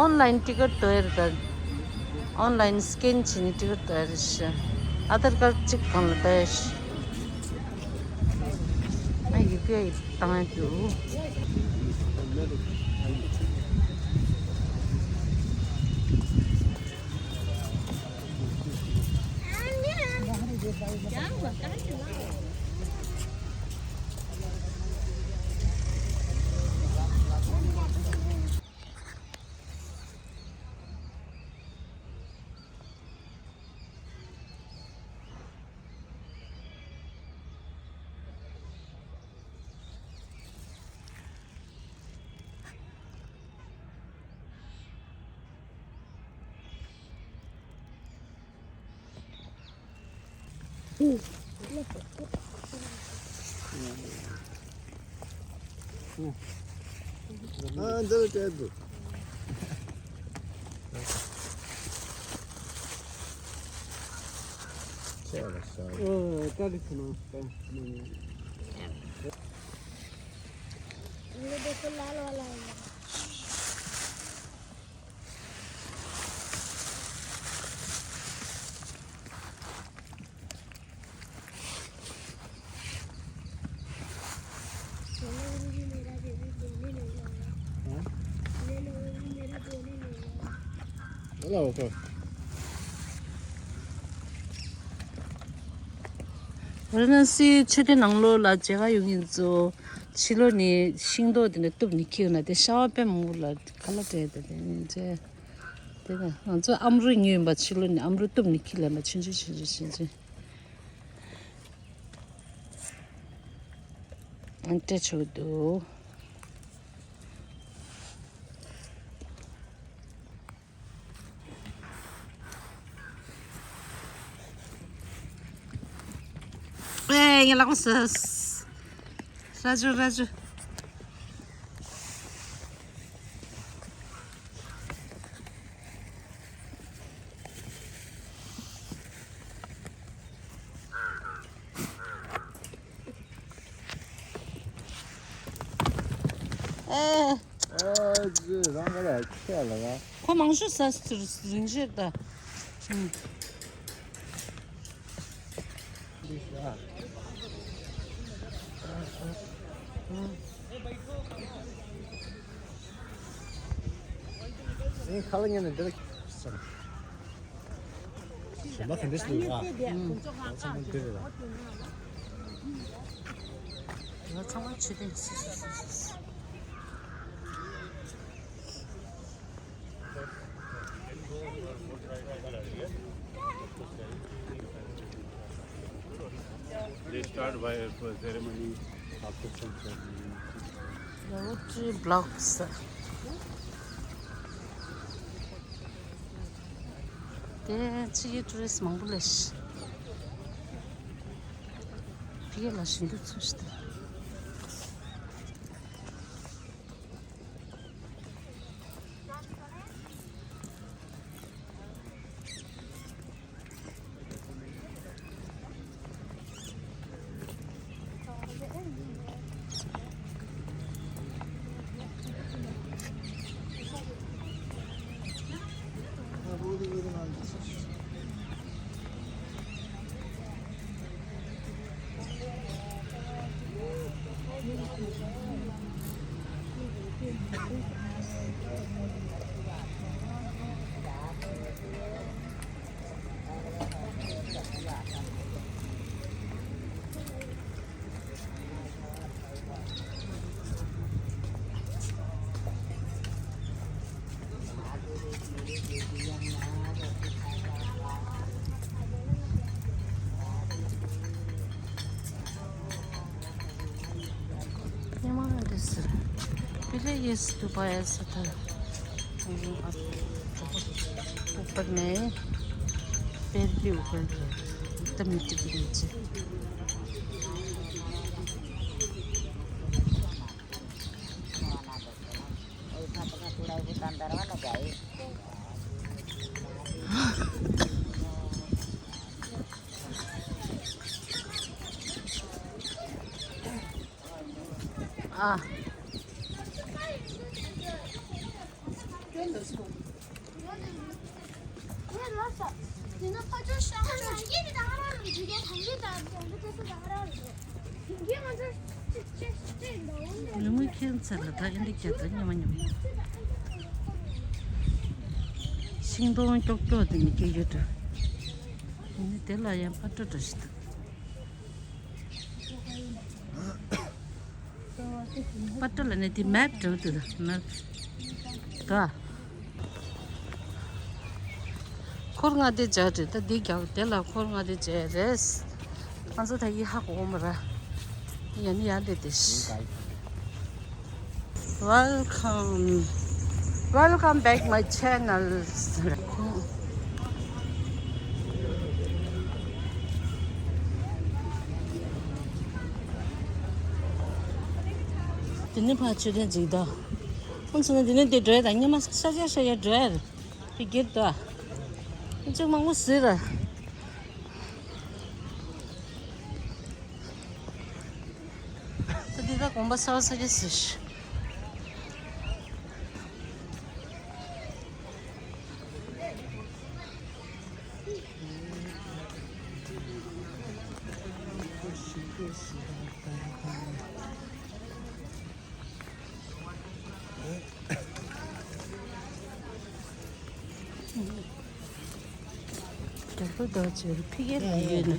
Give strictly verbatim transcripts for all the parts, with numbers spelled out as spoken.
ཨོན་ལའིན་ཊི་ཀེ་ཊི་དོ་ཡར་ད། ཨོན་ལའིན་སི་ཀེན་བྱས་ནས་ཊི་ཀེ་ཊི་དོ་ཡར་ཤི། ཨ་དར་ཀར་ཌི་གཅིག་གང་ལ་དོ་ཡར་ཤི། ཨ་ཡུ་པི་ཨའི་བཏང་ཡ་འདུག་ཨ་འདི་ལ་སྤྲད་འདུག་ཁྱེད་ལ་ཤར། ཨོ་ཀ་རི་ཁ་ན་ཀ་ནི། ཝ་ར་ཎ་སི་ཆོས་སྡེ་ནང་ལོགས་ལ་མཇལ་ཁ་ཡོང་མཁན་ཚོ་ཕྱི་ལོགས་ནས་ཤིང་ཏོག་དེ་འདྲ་གཏུབ་ནས་འཁྱེར་ཡོང་ན་དེ་ཤ་བ་དཔེ་མང་པོ་ལ་ཁ་ལག་སྤྲད་དེ་དེ་ནས་མཇལ། དེ་ནས་ང་ཚོ་ཨམ་རུ་ཉོས་ཡིན་པ། ཕྱི་ལོགས་ནས་ཨམ་རུ་གཏུབ་ནས་འཁྱེར་ལབ་ན་ཆུང་ཆུང་ཆུང་ཆུང་ཆུང་ཆུང་། ཨ་སྤྲད་ཆོག་གི་འདུག་ཨེ་ཡ་ལགས་སོ། ར་ཇུ་ར་ཇུ། ཨེ། ཨ་ཙི་རང་ག་ལ་ཁྱེད་ལ་ལ། ཁོ་མང་ཤོས་ཟ་ཟུར་རིང་ཤོས་ད། ཨུམ། ཨེ་ཁ་ལ་ཉན་ནས་འདི་ལ་སོང་། གཞན་པ་ག་འདྲ་ཞིག་འདུག་ཨ། ང་ཚང་མ་འདི་རེད་ལ། ང་ཚང་མ་ཆོས་ལྡན་སི་སི་སི་སི། They start by a ceremony, after some ceremony. Rotary blocks. དེ་ཕྱི་རྒྱལ་ཊུ་རི་སི་མང་པོ་སླེབས་ཤག་ཕ་གི་ལ་ཞིག་འདུག་ཚུལ་ཞིག་དང་། ཉི་མ་འདི་ཟེར། པི་ལེ་ཡེ་སི་ཏུ་པ་ཡ་ས་ཐ། ཨུ་པར་ནས་པེར་བི་ཨུ་པར་གི་ཏ་མི་ཏི་གི་ནི་ཅི། ཨ། ཉིན་མོ་ཁྱེད་ཚར་ལ་ད་ཨེ་འདྲ་བརྒྱབ་ད་ཉི་མ་ཉི་མ། ཤིང་སྡོང་ཀྱོག་ཀྱོག་དེ་ནི་སྐྱེ་ཡོད་འགྲོ། ཨ་ནི་དེ་ལ་ཡང་ཕ་སྤྲོ་འདྲ་ཞིག་འདུག་པ་ཏྲ་ལ་ནི་དེ་མེབ་འདྲ་བོ་དེ་དང་མེབ་ད། འཁོར་ལྔ་སྡེ་སྦྱར་རེད་ད་འདི་རྒྱག་དེ་ལ་འཁོར་ལྔ་སྡེ་སྦྱར་རེད། ང་ཚོ་ད་ཡི་ཧ་གོ་མ་ར། ཡ་ནི་ཡ་འདི་དེ། Welcome, welcome back my channel. དེ་ནི་ཕར་མཆོད་རྟེན་འཛུགས་ད། ཁོང་ཚོ་ནི་དེ་ནི་དེ་འགྲོ་ཡ་ད་ཉི་མ་ཤར་ཡ་ཤར་ཡ་འགྲོ་ཡ་རེད། དེ་སྒེར་དུ་ཨ། ཁྱེད་ཚོ་མང་པོ་ཟེར་ར། ད་འདི་ད་དགོན་པ་གསར་པ་གསར་རྒྱག་ཟེར། རྒྱབ་ལོགས་དང་བཅས་ཕ་གིར་ཡོད་ན།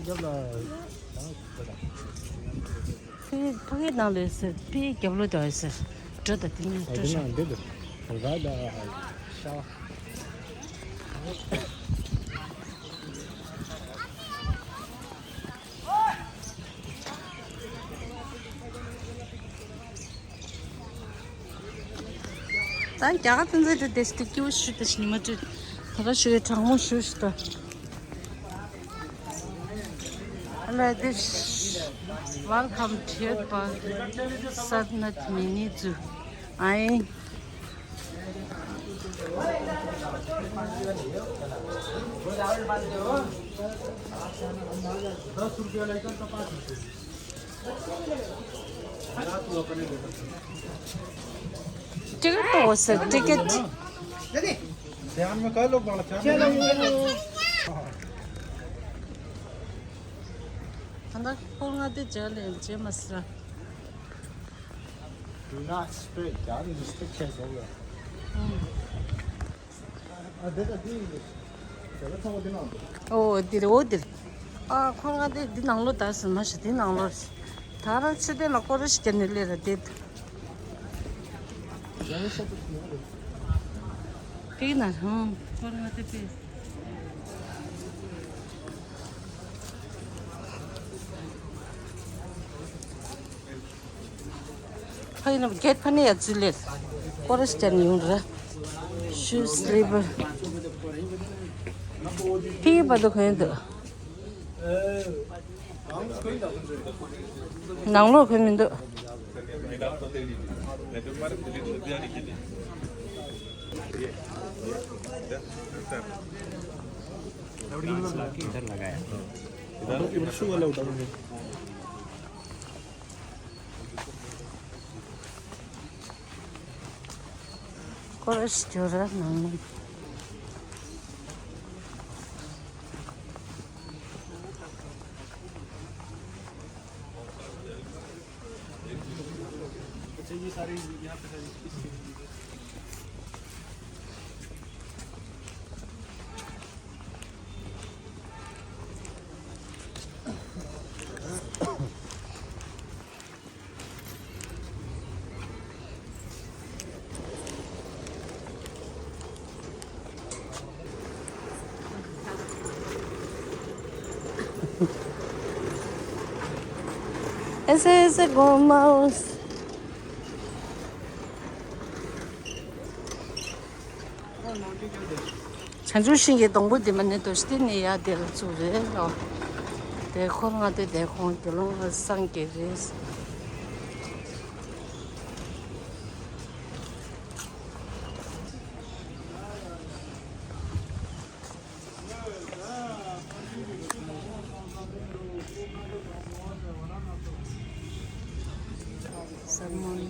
ཕ་གི་ཕ་གི་ནང་ལ་ཟེར་ཕ་གི་རྒྱབ་ལོགས་དང་ཟེར་འགྲོ་དང་དེ་ནས་འགྲོ་ཤག་ད་རྒྱ་གར་ཕན་ཚུན་དུ་དེ་ཞིག་སྐྱིད་པོ་ཞུ་དེ་ཞིག་ཉི་མ་དུས་ད་ག་ཞུ་གི་གྲང་མོ་ཞུ་ཞུ་ད། Like this, welcome to Satnath Mini Zoo. I ticket तो हो sir, ticket. ध्यान में कर लो, बड़ा ध्यान में। ད་ལྟ་ཁོ་ང་དེ་མཇལ་ལས་མཇལ་མ་སྲིད་ལ། Do not spit. That is a spit test over. ཨོ་འདིར་ཨོ་འདིར། ཨ་ཁོ་ང་དེ་འདི་ནང་ལོགས་ད་ཟེར་མ་ཤི་འདི་ནང་ལོགས། ད་རང་ཆུ་དེ་ལ་སྐོར་ར་ཞིག་ཀྱང་ནི་ལས་ར་དེ། དེ་ན་ཧང་ཁོ་ང་དེ་པེ། ཕ་ཡིན་ན་གེད་ཕ་ནི་ཡ་ཙུ་ལེར། ཀོ་རེ་སི་ཅན་ཡོང་ར། ཤུ་སི་སི་ལི་པར། ཕི་ཡི་བ་དོ་ཁོན་དུ། ནང་ལོགས་ཁོན་མི་འདུག་ཀོ་རེ་སི་ཇོ་ར་ནང་ནང་། Ese, ese, como vamos. བྱང་ཆུབ་ཤིང་གི་སྡོང་པོ་འདི་མ་ནི་དོ་ཤི་ཏི་ནི་ཡ་དེ་ལ་བཙུགས་རེད་ལོ། དེ་ཁོ་ང་དེ་དེ་ཁོང་དེ་ལོང་ལ་སངས་རྒྱས་རེད། Sermon.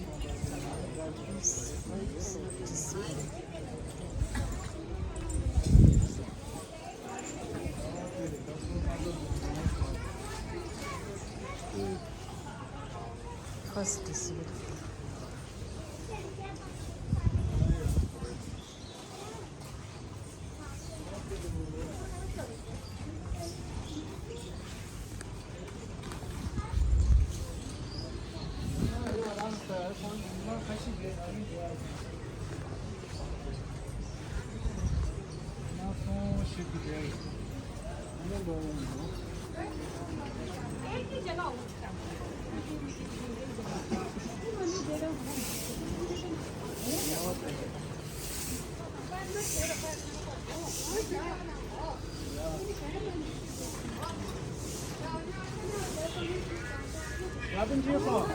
Yardımcı yapalım.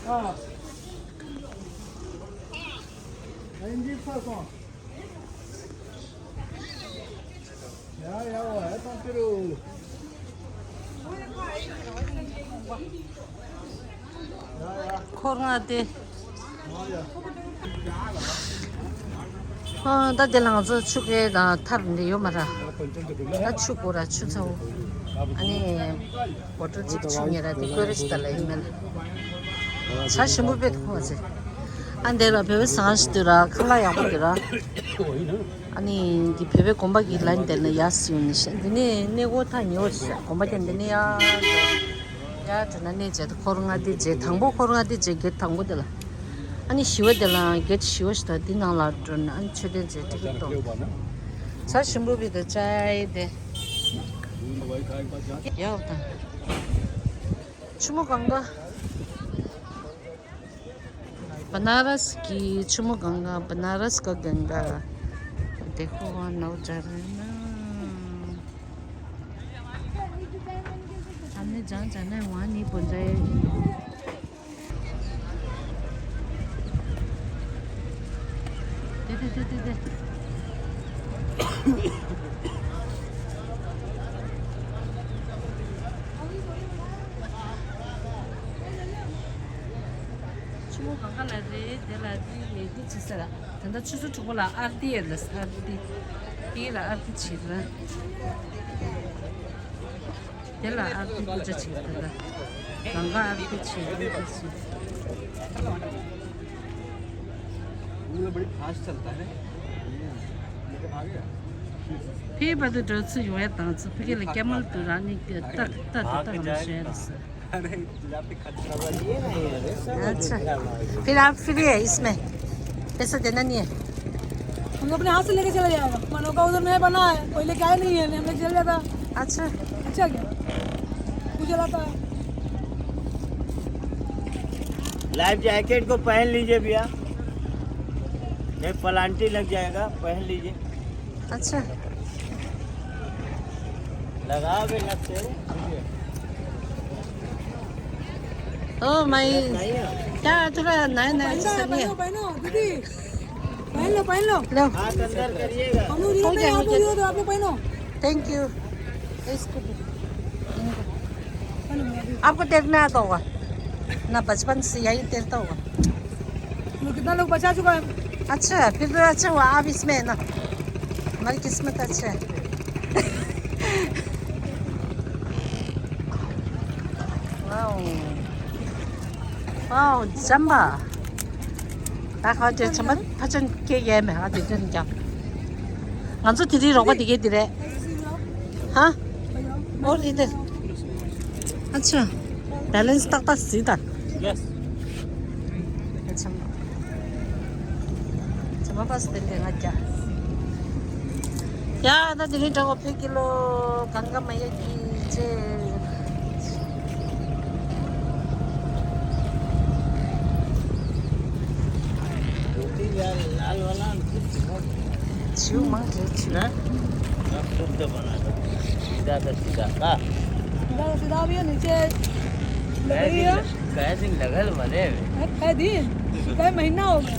Ha. Yardımcı yapalım. ཡ་ཡ་འོ་ཧེ་ཏང་ཀི་རུ། འཁོར་ལྔ་སྟེ། ཨ་ད་དེ་ལ་ང་ཚོ་ཆུ་ཁའི་དང་ཐབ་འདི་ཡོད་མ་ར། ད་ཆུ་གོ་ར་ཆུ་ཚ་བོ། ཨ་ནི་བོ་ཊལ་གཅིག་ཆུ་ཉེ་ར་དེ་ཀོ་རེ་ཞིག་ད་ལ་ཡིན་མེད་ལ། ཆ་ཞིམ་པོ་དཔེ་ཐུང་བ་ཟེར། ཨ་འདི་ལ་བོད་པའི་ཟ་ཁང་ཞིག་འདུག་ར། ཁ་ལག་ཡག་པོ་འདུག་ར། ཨ་ནི་འདི་བོད་པའི་དགོན་པ་གི་ལན་དེ་ལ་ཡར་སིའུ་ནི་ཤ་འདི་ནི་གནས་སྐོར་ཐག་ཉེ་བོ་ཞིག་དགོན་པ་ཀྱང་འདི་ནི་ཡར་འགྲོ། ཡར་འགྲོ་ན་གནས་མཇལ་དུ་འཁོར་ལྔ་སྟེ་མཇལ། དང་པོ་འཁོར་ལྔ་སྟེ་མཇལ་གེ་དང་པོ་དེ་ལ། ཨ་ནི་བཞི་བ་དེ་ལའང་གེ་བཞི་བ་ཞིག་དང་འདི་ནང་ལ་འགྲོ་ན་ཨ་ནི་མཆོད་རྟེན་མཇལ་ཊི་ཀེ་ཊི་གཏོང་། ཆ་ཞིམ་པོ་བི་དེ་ཅའི་དེ། ཡག་དང་། ཆུ་མོ་གང་ག बनारस की छुमो गंगा, बनारस का गंगा। देखो वहाँ नौ झरना। हमने जहाँ जाना है वहाँ नहीं पहुँचा है। दे, दे, दे, दे, दे। ཆུ་མོ་གང་ག་ལ་རེད། དེ་ལ་རེད་ལས་འགུལ་བྱེད་ས་ར། ད་ལྟ་ཆུ་ཚོད་དྲུག་པ་ལ་ཨར་ཏི་ཡོད་ལ། ཨར་ཏི། དེ་ལ་ཨར་ཏི་བྱེད་ར། དེ་ལ་ཨར་ཏི་པུ་ཇ་བྱེད་ད་ལྟ། གང་ག་ཨར་ཏི་བྱེད་ར་བྱེད། वो बड़ी फास्ट चलता है। ཕེབས་པ་དུ་འགྲོ་ཚུལ་ཡོང་ཡ་དང་ཚུལ་ཕ་གི་ལ་སྐྱེ་དམན་དུ་རང་ཉིད་ཀྱི་རྟག་རྟག་ཏུ་བཏང་བ་ཞེས་ཟེར། अरे, यहाँ पे खच्चर वाला ये नहीं है, रेस्टोरेंट अच्छा। है। फिर आप फ्री है इसमें? पैसा देना नहीं है? हम लोग अपने हाथ से लेके चला जाएगा। मनों का उधर में बना है, कोई लेके आया नहीं है, हमने चल जाता। अच्छा। अच्छा क्या? तू चलाता है। लाइफ जैकेट को पहन लीजिए भैया, नहीं पलांटी लग जाएगा, पहन लीजिए। अच्छा। लगाओ भी लगते हो। ओ माय, क्या थोड़ा नया नया पहनो, सब ये। पहनो, पहनो, दीदी। पहन लो, पहन लो। लो। हाथ अंदर करिएगा। हम लोग हो रियो गया, थे, आप लोग मुझे रियो थे, आप लोग पहनो। Thank you. इसको भी। इनको। पहनो, अभी। आपको तैरना आता होगा ना, बचपन से यही तैरता होगा। वो कितना लोग बचा चुका है। अच्छा, फिर तो अच्छा हुआ आप इसमें है ना, हमारी किस्मत अच्छा है। वाओ। वाओ, जम्बा। ད་ཁ་བྲལ་ཆམ་པ་ཕ་ཆེན་སྐད་ཡལ་མེད། ཨ་དེ་དོན་ཀྱང་། ང་ཚོ་དེ་རིང་རོགས་པ་དེ་གས་དེ་རེད། ཧ། ཨོ་ལི་དེ། ཨ་ཆུ། བེ་ལེན་སི་ཏག་ཏག་ཟིག་དང་། ཡེས། ཆམ་པ། ཆམ་པ་ཕ་སི་དེ་འདྲ་ང་རྒྱ། ཡ་ད་དེ་རིང་འདྲ་བོ་ཕེབས་ཀྱི་ལོ། གང་ག་མ་ཡ་གི་ཅེ། धोती यार लाल वाला। ཆུ་མང་དྲགས་ཆུ། हाँ? सब शुद्ध बना दो। सीधा का सीधा। का? सीधा का सीधा भी है, नीचे लकड़ी है। कै दिन, कै दिन लगल बने में? कै दिन? कै महीना हो गया?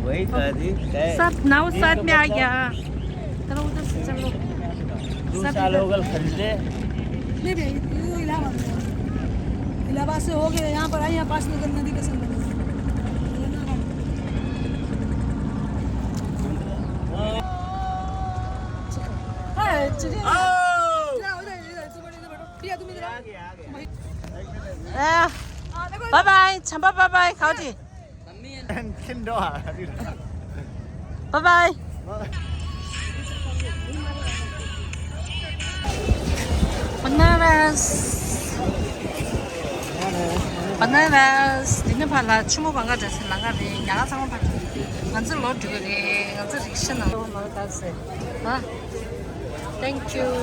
वही कै दिन, कै सब नाव दिन साथ का में आ मतलब? गया। चलो उधर से चलो। दो सब साल इधर। हो गए खरीदे। नहीं भैया, ये तो इलाहाबाद में है। इलाहाबाद से हो गया, यहाँ पर आई, यहाँ पास में नदी का संगम है। हाँ, चलिए। आओ। इधर, इधर, इधर, इधर बैठो, इधर बैठो। ཨ། བྷའི་བྷའི། བྱམས་པ་བྷའི་བྷའི། ག་བ་ཏི། བྷའི་བྷའི། བ་ན་རས། བ་ན་རས། འདི་ནས་ཕར་ལ་ཆུ་མོ་བང་ག་འདྲ་ཟེར་ལམ་ཁ་རེད། ཉག་ག་ཚང་མ་ཕར། ང་ཚོ་ལོག་འགྲོ་གི་རེད། ང་ཚོ་རིག་ཤ་ནང་ལོག་མ་ལྟ་ཟེར། ཨ། Thank you.